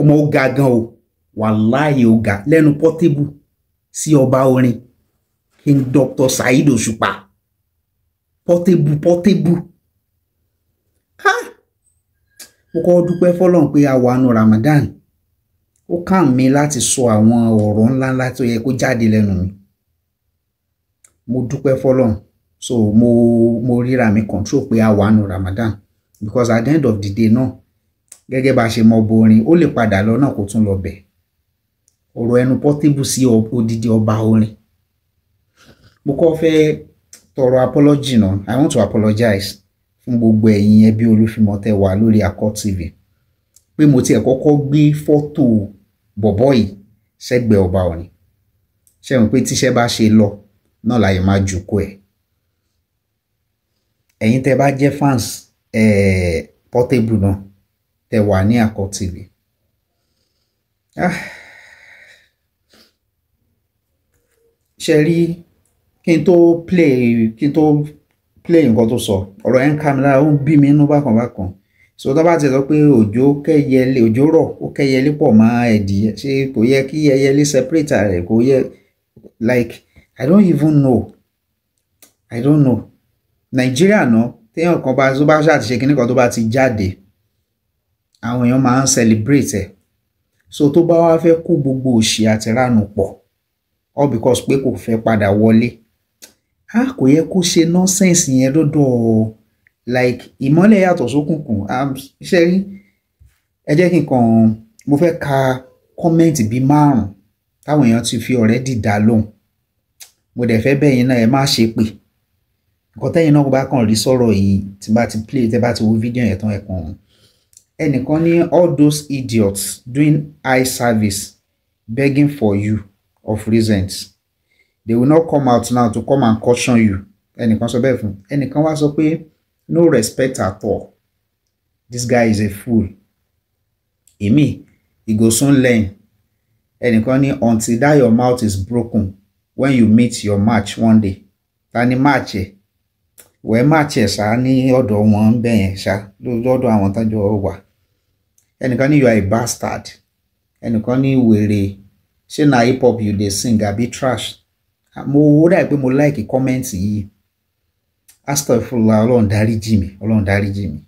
Ọmọ ó ga gan o, wàláhì ó ga lẹ́nu Portable sí ọba orin King Dr. Saheed Òṣùpá. Portable Portable. Mo kọ́ dúpẹ́ fọlọ́run pé a wà nù Ramadan. Ó kàn mí láti sọ àwọn ọ̀rọ̀ ńláńlá tó yẹ kó jáde lẹ́nu mi. Mo dúpẹ́ fọlọ́run. So mo ríra mi control pé a wà nù Ramadan, because at the end of the day náà, gẹ́gẹ́ bá a ṣe mọ borin, ó lè padà lọ náà kó tún lọ bẹ̀. Ọ̀rọ̀ ẹnu Portable sí odidi ọba orin. Mo kọ́ fẹ́ tọrọ apology náà. I want to apologize fún gbogbo ẹ̀yin ẹbí Olúfimọ́ tẹ́ wà lórí Accord TV pé mo tiẹ̀ kọ́kọ́ gbé fọ́tò bọ̀bọ́ yìí sẹ́gbẹ̀ẹ́ ọba orin. Ṣé mo pé tíṣẹ́ bá ṣe lọ náà láyé máa jùkú ẹ̀. Ẹ̀yin tẹ́ bá jẹ́ fans Portable náà tẹ́ wà ní Accord TV. Ṣe rí, kí n tó play nǹkan tó sọ, ọ̀rọ̀ yẹn ń ká mi lára, ó ń bí mi inú bákan bákan. So tó bá ti sọ pé òjò kẹ́yẹlé, òjò rọ̀ ó kẹ́yẹlé pọ̀ mọ́ ẹ̀dìyẹ, ṣé kò yẹ kí ẹyẹlé separate rẹ̀? Kò yẹ. Like, I don't even know. I don't know. Nàìjíríà náà, téèyàn kan bá tó bá ṣáà ti ṣe kinní kan tó bá ti jáde, àwọn èèyàn máa ń celebrate ẹ̀. So tó bá wá fẹ́ kó gbogbo òṣì àti ránù pọ̀, all because pé kò fẹ́ padà wọlé. Kò yẹ kó ṣe nonsense yẹn lọ́dọ̀, like, ìmọ́lẹ̀ yàtọ̀ sókùnkùn. Ṣe rí, ẹ jẹ́ kí n kàn, mo fẹ́ ka kọ́mẹ́ǹtì bíi 5 táwọn èèyàn ti fi already dá lóhùn. Mo dẹ̀ fẹ́ bẹ́yìn náà, ẹ má ṣe pé nǹkan tẹ́yìn náà bá kàn rí sọ̀rọ̀ yìí tí bá ti play, tẹ́ bá ti wo fídíò yẹn tán, ẹ kàn. Ẹnìkan ní, all those idiots doing eye service begging for you of recent, they will not come out now to come and caution you. Ẹnìkan sọ bẹ́ẹ̀ fún. Ẹnìkan wá sọ pé no respect at all, this guy is a fool. Èmi, he go soon learn. Ẹnìkan ní, until that your mouth is broken when you meet your match one day. Ta ni match ẹ̀? Wẹ́ẹ́ match ẹ̀ ṣá ní ọ̀dọ̀ wọn bẹ́ẹ̀ yẹn ṣá, lọ́dọ̀ àwọn tọ́jọ́ wà. Ẹnìkan ní, you are a bastard. Ẹnìkan ní, wèrè, ṣé na hip hop you dey sing àbí trash? Mo dà pé mo like comment yìí. Astagfirullah, Ọlọ́run dáríjì mi, Ọlọ́run dáríjì mi.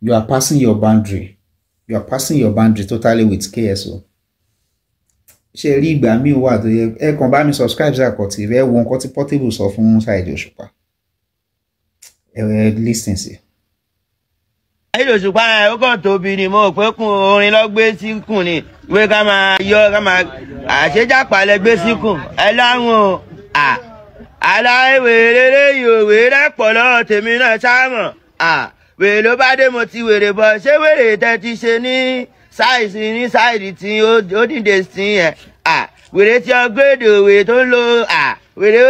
You are passing your boundary. You are passing your boundary totally with KSO. Ṣé rí, ìgbà míì wà tó yẹ ẹ kàn bá mi subscribe sí Accord TV, ẹ wo nǹkan tí Portable sọ fún Saheed Òṣùpá. Ẹ listen sí. Saheed Òṣùpá ẹ ó kàn tóbi ni, mo pé kún orin lọ gbé síkùn ni, pé ká máa yọ ká máa àṣejápa lẹ gbé síkùn ẹ láwọn o. Aláìwèrè léyìí ò wèrè pọ̀ lọ́wọ́ tèmi náà sáàmọ̀. Wèrè ló bá dé, mo ti wèrè bọ̀, ṣé wèrè tẹ́ ti ṣe ní sáìsì ní sáìdì tí ó dìde sí yẹn? Wèrè tí upgrade, wèrè tó ń lo wèrè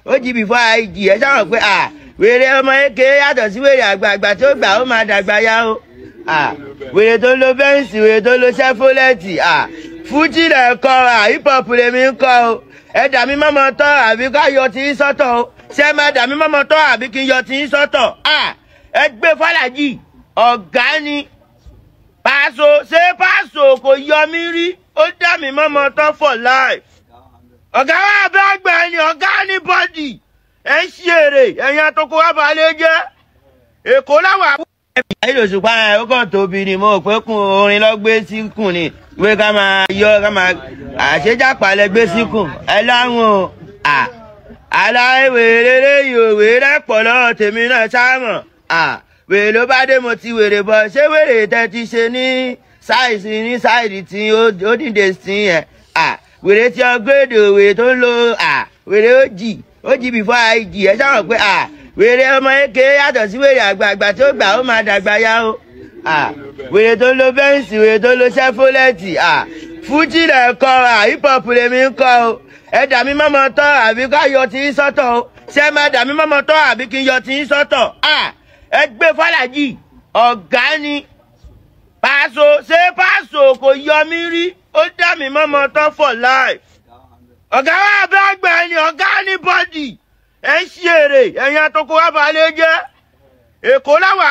ó jì before IG. Ẹ sáwọn pé wèrè ọmọ eke yàtọ̀ sí wèrè àgbààgbà tí ó gbà ó máa dàgbà yá o. Wèrè tó ń lo bẹ́ǹsì, wèrè tó ń lo sẹ́fólẹ́tì, fújì lẹ̀ kọ́, hip hop lèmi ń kọ́ o. Ẹ dà mí mọ́mọ́ tọ́ àbí ká yọ tí ń sọ́tọ̀ o. Ṣé ẹ máa dà mí mọ́mọ́ tọ́ àbí kí n yọ tí ń sọ́tọ̀? Ẹ gbé Fàlàjì, ọ̀gá ni. Pàṣọ, ṣé Pàṣọ kò yọ mí rí? Ó dà mí mọ́mọ́ tọ́ for life. Ọ̀gá wa bá gbà ni, ọ̀gá ní bọ́dì. Ẹ ń ṣe èrè, ẹ̀yin atọ́kọ wa balẹ̀ jẹ́. Èkó láwà. Saheed Òṣùpá ẹ ó kàn tóbi ni, mo pé kún orin lọ gbé síkùn ni, pé ká máa yọ ká máa àṣejápa lẹ gbé síkùn ẹ láwọn o. Aláìwèrè léyìí ò wèrè pọ̀ lọ́wọ́ tèmi náà sáàmọ̀. Wèrè ló bá dé, mo ti wèrè bọ̀, ṣé wèrè tẹ́ ti ṣe ní sáìsì ní sáìdì tí ó dìde sí yẹn? Wèrè tí upgrade, wèrè tó ń lo wèrè ó jì before IG. Ẹ sáwọn pé wèrè ọmọ eke yàtọ̀ sí wèrè àgbààgbà tí ó gbà ó máa dàgbà yá o. Wèrè tó ń lo bẹ́ǹsì, wèrè tó ń lo sẹ́fólẹ́tì, fújì lẹ̀ kọ́, hip hop lèmi ń kọ́ o. Ẹ dà mí mọ́mọ́ tọ́ àbí ká yọ tí ń sọ́tọ̀ o. Ṣé ẹ máa dà mí mọ́mọ́ tọ́ àbí kí n yọ tí ń sọ́tọ̀? Ẹ gbé Fàlàjì, ọ̀gá ni. Pàṣọ, ṣé Pàṣọ kò yọ mí rí? Ó dà mí mọ́mọ́ tọ́ for life. Ọ̀gá wa bá gbà ni, ọ̀gá ní bọ́dì. Ẹ̀ ń ṣe èrè ẹ̀yin atoko abalẹ̀ jẹ́. Èkó láwà.